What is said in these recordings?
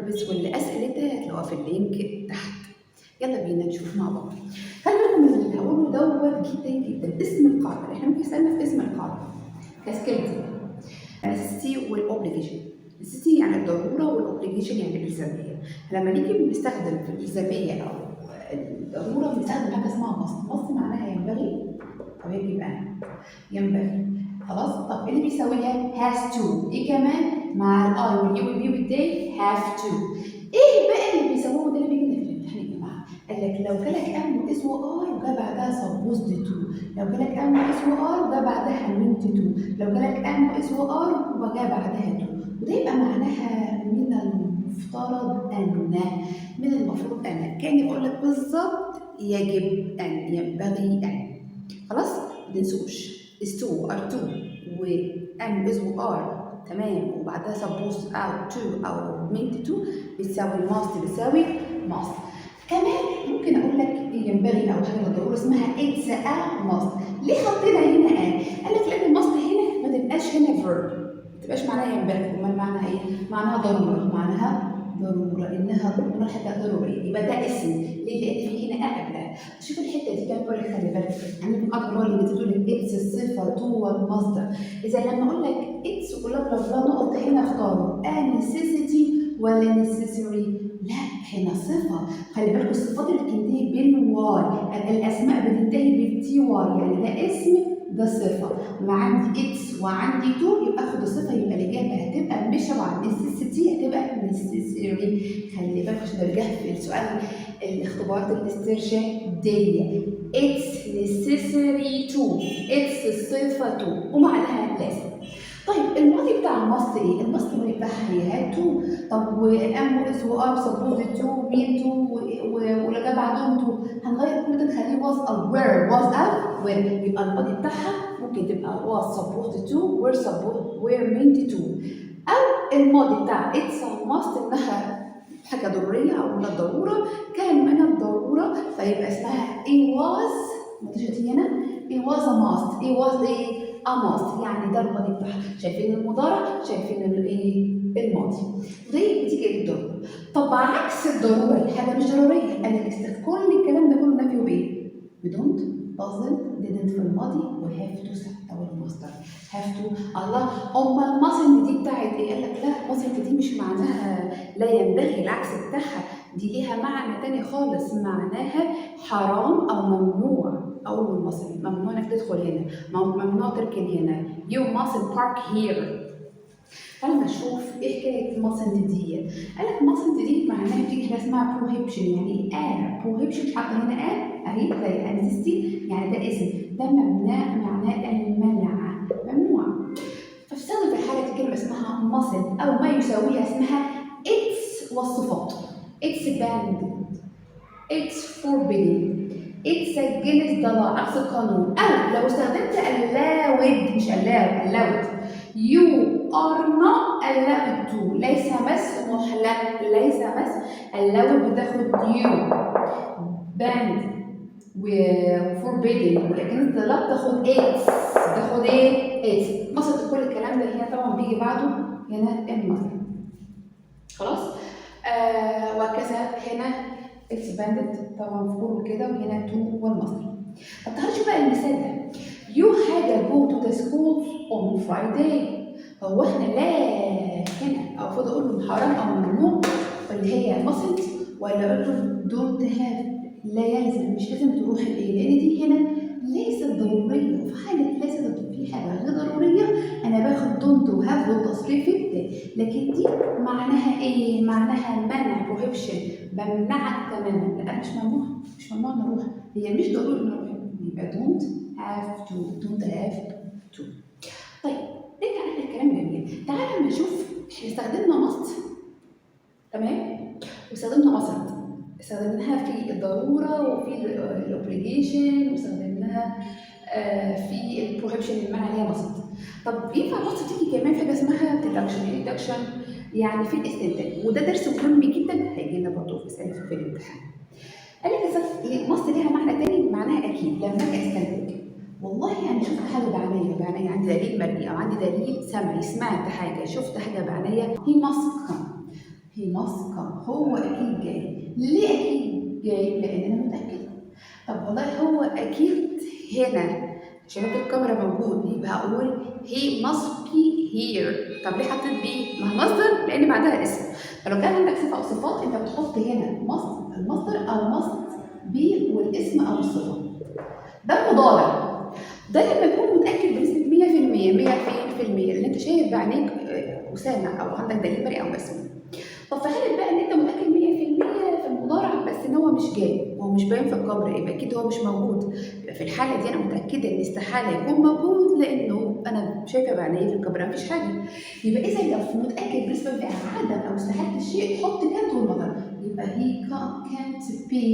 verbs، واللي اسئلتها هتلاقوها في ال link تحت. يلا بينا نشوف مع بعض. خلي بالكم من اللي هقوله دوت جدا جدا. اسم القاعده، احنا ممكن يسالنا في اسم القاعدة ك skills، necessity وال obligation. necessity يعني الضروره، وال obligation يعني الالزاميه. لما نيجي بنستخدم في الالزاميه او الضرورة بنستخدم حاجة اسمها must. must معناها ينبغي او يجب ان، ينبغي، خلاص. طب اللي بيساويها has to. ايه كمان مع ال I وال you وال we وال they؟ have to. ايه بقى اللي بيساووه؟ ده اللي بيجي لنا في الامتحان يا جماعه. قال لك لو جالك am و is و are وجا بعدها supposed to، لو جالك am و is و are وجا بعدها meant to، لو جالك am و is و are وجا بعدها to، وده يبقى معناها من المفترض ان، من المفروض ان، كان يقول لك بالظبط يجب ان، ينبغي ان. خلاص، ما تنسوش is to، are to، و am، is و are، تمام، وبعدها supposed او to او meant to بتساوي must، بتساوي must. كمان ممكن اقول لك ينبغي او حاجة ضرورة اسمها it's a must. ليه حطينا هنا a؟ قال لك لان must هنا ما تبقاش هنا verb، ما تبقاش معناها ينبغي. امال معناها ايه؟ معناها ضروره، معناها ضروره، انها ضرورة، حاجة ضروريه، يبقى ده اسم. ليه؟ لان في هنا a قبلها. شوف الحتة دي كانت بتقول لك خلي بالك، عندك قاعدة اللغة الانجليزية بتقول لك it's الصفة to والمصدر. اذا لما اقول لك it's ولا بلا بلا نقط هنا، اختاروا a necessity ولا necessary؟ لا، هنا صفه. خلي بالكم، الصفات اللي بتنتهي بال y، الاسماء بتنتهي بال t y، يعني ده اسم، ده صفه. ما عندي it's وعندي to، يبقى اخد الصفه، يبقى الاجابة هتبقى مش طبعا necessity، هتبقى necessary. خلي بالك عشان ده جه في السؤال الاختبارات الاسترشاديه. it's necessary to، it's الصفة to ومعناها لازم. طيب، الماضي بتاع must ايه؟ ال must الماضي بتاعها هي had to. طب و am و is و are، supposed to، meant to، ولو جه بعدهم to، هنغير كل ده نخليه was او were، was او were. يبقى الماضي بتاعها ممكن تبقى was supposed to، were supposed، were meant to. او الماضي بتاع it's a must، انها حاجة ضرورية او من الضروره، كان من الضروره، فيبقى اسمها it was. ما دي هنا it was a must. it was ايه؟ a must. يعني ده الماضي بتاعها. شايفين المضارع؟ شايفين الايه؟ الماضي. ودي بتيجي للضروره. طب عكس الضروره، الحاجة مش ضروريه، قال لك كل الكلام ده كله نفيه بايه؟ ب don't، doesn't، didn't في الماضي، و have to او المصدر have to. الله، امال mustn't دي بتاعت ايه؟ قال لك لا، mustn't دي مش معناها لا ينبغي، العكس بتاعها. دي ليها معنى تاني خالص، معناها حرام او ممنوع. اول mustn't، ممنوع انك تدخل هنا، ممنوع تركن هنا، you mustn't park here. فلما نشوف ايه حكاية mustn't دي. قال لك mustn't دي معناها بتيجي حاجة اسمها prohibition. يعني ايه prohibition؟ حاطه هنا a اهي زي necessity، يعني ده اسم، ده ممنوع، معناه المنع، ممنوع. فبستخدم في الحالة دي كلمة اسمها mustn't او ما يساويها اسمها it's والصفات. it's banned، it's forbidden، it's against the law، عكس القانون. او لو استخدمت allowed، مش allow، allowed، you are not allowed to، ليس مسموح لك، ليس مسموح. allowed بتاخد you، banned و forbidden و against the law بتاخد it's. بتاخد ايه؟ it's. mustn't كل الكلام ده هنا طبعا بيجي بعده هنا المصدر. خلاص، وهكذا. هنا it's banned طبعا for كده، وهنا to والمصدر. طب تعالوا نشوف بقى المثال ده. you حاجة go to the school on Friday. هو احنا لا هنا او المفروض اقول له حرام او ممنوع اللي هي mustn't، ولا اقول له don't have، لا يلزم، مش لازم تروح الايه؟ لان دي هنا ليست ضروريه، وفي حاله ليست، في حاجة غير ضرورية انا باخد don't و have والتصريف التاني. لكن دي معناها ايه؟ معناها منع، prohibition، بمنعك تماما. لا، مش ممنوع، مش ممنوع نروح، هي مش ضروري نروح، يبقى don't have to، don't have to. طيب، نرجع للكلام جميل. تعالى نشوف، احنا استخدمنا must، تمام، واستخدمنا mustn't، استخدمناها في الضرورة وفي ال obligation، واستخدمناها في ال prohibition، المعنى اللي هي mustn't. طب ينفع must تيجي كمان في حاجة اسمها deduction؟ ايه deduction؟ يعني في الاستنتاج، وده درس مهم جدا هيجي لنا برضه في اسئلة في الامتحان. قال لك must ليها معنى تاني، معناها اكيد. لما اجي استنتج، والله انا شفت حاجة بعينيا، بعينيا، عندي دليل مرئي او عندي دليل سمعي، سمعت حاجه، شفت حاجة بعينيا، he must come. he must come، هو اكيد جاي. ليه اكيد جاي؟ لان انا متاكده. طب والله هو اكيد هنا، شايف الكاميرا موجود، يبقى هقول he must be here. طب ليه حطيت be؟ ما هو مصدر، لان بعدها اسم. فلو كان عندك صفة او صفات انت بتحط هنا must المصدر او must be والاسم او الصفه. ده المضارع، ده لما يكون متاكد بنسبة 100%، 100% اللي انت شايف بعينيك وسامع او عندك دليل مرئي او مسموع. طب في حاله بقى ان انت متاكد 100% في المضارع بس ان هو مش جاي، هو مش باين في الكاميرا، يبقى اكيد هو مش موجود. يبقى في الحالة دي انا متاكدة ان استحالة يكون موجود، لانه انا شايفه بعيني في الكاميرا مفيش حاجه. يبقى اذا لو متاكد بنسبة عدم او استحالة الشيء حط كانت والمصدر، يبقى he can't be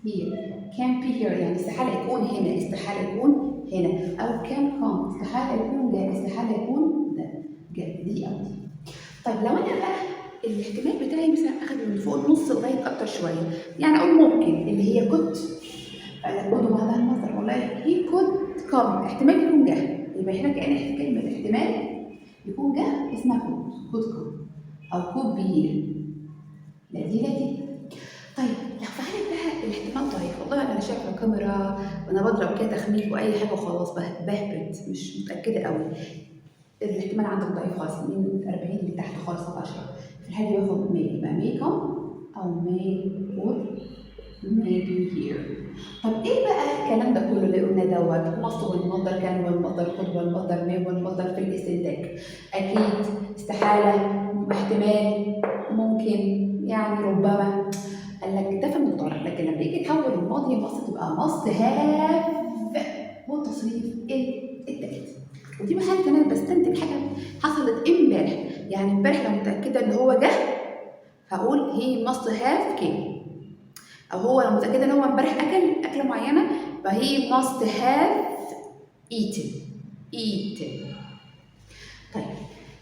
here، can't be here يعني استحالة يكون هنا، استحالة يكون هنا، او can come استحالة يكون جاي، استحالة يكون ده جاي، دي او دي. طيب لو انا بقى الاحتمال بتاعي مثلا اخد من فوق النص لغاية اكتر شويه، يعني اقول ممكن اللي هي could، could بعدها المصدر، والله he could come احتمال يكون جه. يبقى هنا كأن كلمة احتمال يكون جه اسمها could، could come او could be here. لا دي لا دي. طيب لو في حالة بقى الاحتمال ضعيف، والله انا شايفه الكاميرا وانا بضرب كده تخمين واي حاجة وخلاص، بهبت مش متاكدة قوي، الاحتمال عندك ضعيف خالص من 40 لتحت خالص 10، في الحالة دي باخد may، يبقى may come او may or may be here. طب ايه بقى الكلام ده كله اللي قلنا دوت؟ must والمصدر، can والمصدر، could والمصدر، may والمصدر في الاستنتاج، اكيد، استحاله، احتمال، ممكن، يعني ربما. قال لك ده في المضارع، لكن لما يجي يتحول الماضي must تبقى must have والتصريف التالت. ودي بحالة ان انا بستنتج حاجة حصلت امبارح، يعني امبارح لو متاكدة ان هو جه هقول he must have came، او هو لو متاكدة ان هو امبارح اكل اكله معينة ف he must have eaten، eaten. طيب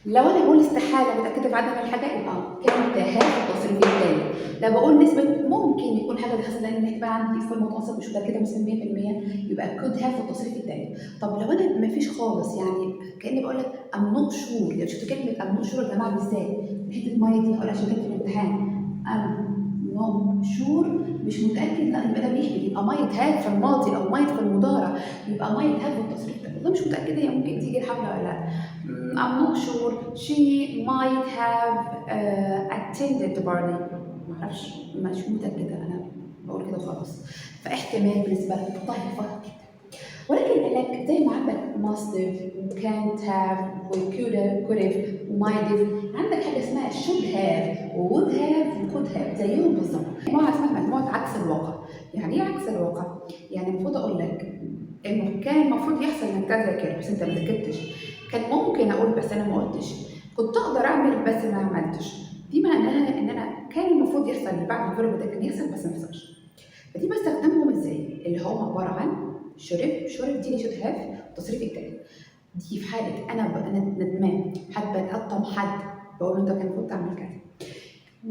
لو انا بقول استحالة متاكدة في عدم الحاجة يبقى كانت هاف التصريف الثاني. لو بقول نسبه ممكن يكون حاجة دي حصلت لان الاحتمال عندي في المتوسط مش متاكدة مثلا 100%، يبقى could have التصريف الثاني. طب لو انا ما فيش خالص، يعني كاني بقول لك I'm not sure، لو شفت كلمة I'm not sure يا جماعة بالذات حتة مية دي هقول عشان كانت في الامتحان I'm not sure مش متاكد، لا يبقى ده بيهبد، يبقى might have في الماضي او might في المضارع، يبقى might have والتصريف ده. والله مش متاكدة هي ممكن تيجي الحفلة ولا لا، I'm not sure she might have attended the party، ما اعرفش مش متاكده، انا بقول كده وخلاص. فاحتمال بنسبة ضعيفة جدا. ولكن قال لك زي ما عندك must have و can't have و could have، could have و might have، عندك حاجة اسمها should have و would have و could have زيهم بالظبط. مجموعة اسمها مجموعة عكس الواقع. يعني ايه عكس الواقع؟ يعني المفروض اقول لك انه كان المفروض يحصل انك تذاكر بس انت ما ذاكرتش، كان ممكن اقول بس انا ما قلتش، كنت اقدر اعمل بس ما عملتش. دي معناها ان انا كان المفروض يحصل اللي بعد ال verb ده كان يحصل بس ما حصلش. فدي بستخدمهم ازاي؟ اللي هو عبارة عن should have، should have دي should have التصريف التالت. دي في حاله انا ندمان، حابة اتقطم حد بقول له انت كان المفروض تعمل كذا.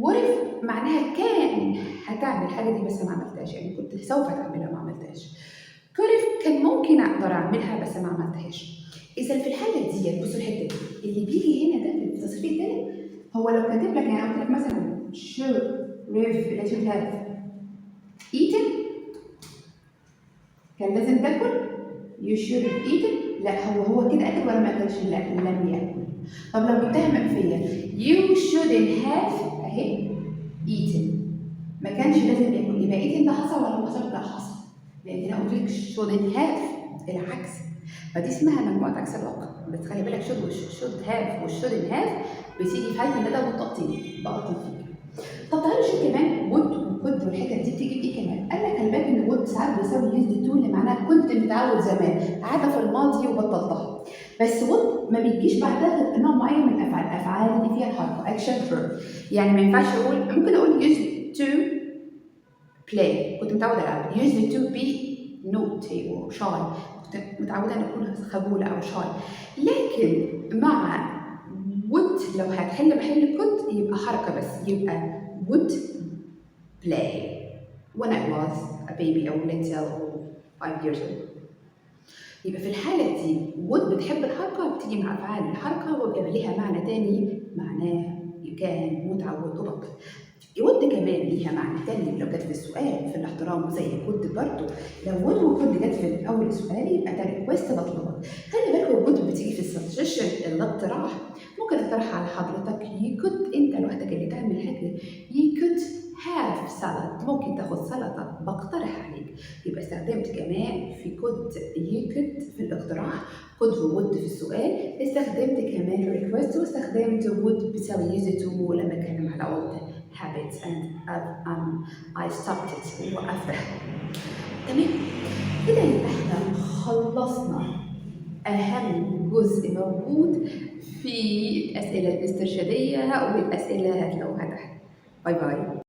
would have معناها كان هتعمل الحاجة دي بس ما عملتهاش، يعني كنت سوف تعملها ما عملتهاش. could have كان ممكن اقدر اعملها بس ما عملتهاش. اذا في الحالة دي بصوا الحتة دي اللي بيجي هنا ده في التصريف الثالث، هو لو كاتب لك، يعني قلت لك مثلا should have اللي should have eaten كان لازم تاكل، you should have eaten، لا هو كده اكل ولا ما اكلش؟ لا لم ياكل. طب لو جبتها منفيه، you shouldn't have اهي eaten، ما كانش لازم ياكل، يبقى eaten ده حصل ولا ما حصل؟ لا حصل، لان انا قلت لك shouldn't have العكس. فدي اسمها مجموعة عكس الواقع. بس خلي بالك should should have وال shouldn't have بتيجي في حاله الندم والتقطيم، بقطم فيك. طب تعالوا نشوف كمان would و could والحتت دي بتيجي بايه كمان. قال لك خلي بالك ان would ساعات بيساوي used to اللي معناها كنت متعود زمان، عادة في الماضي وبطلتها. بس would ما بيجيش بعدها غير نوع معين من الافعال، الافعال اللي فيها الحركه، action verb. يعني ما ينفعش اقول، ممكن اقول used to play كنت متعوده العب، used to be naughty or shy كنت متعوده ان اكون خجولة او shy. لكن مع would لو هتحل محل could يبقى حركة بس، يبقى would play when I was a baby أو little or 5 years old. يبقى في الحالة دي would بتحب الحركة، بتيجي مع أفعال الحركة وبيبقى ليها معنى تاني معناه used. كان متعود وبطل. would كمان ليها معنى تاني لو جت في السؤال في الاحترام زي could برضو. لو would و could جت في اول السؤال يبقى ده request، بطلبك. خلي بالك، would بتيجي في ال suggestion، الاقتراح. ممكن اقترح على حضرتك you could، انت لوحدك اللي تعمل حاجه، you could have salad، ممكن تاخد سلطه، بقترح عليك. يبقى استخدمت كمان في could، you could في الاقتراح، could و would في السؤال، استخدمت كمان request، واستخدمت would بتساوي used to لما اتكلم على old habits and I stopped it، وقفتها. تمام كده، يبقى احنا خلصنا أهم جزء موجود في الأسئلة الاسترشادية، والأسئلة هتلاقوها تحت. bye bye.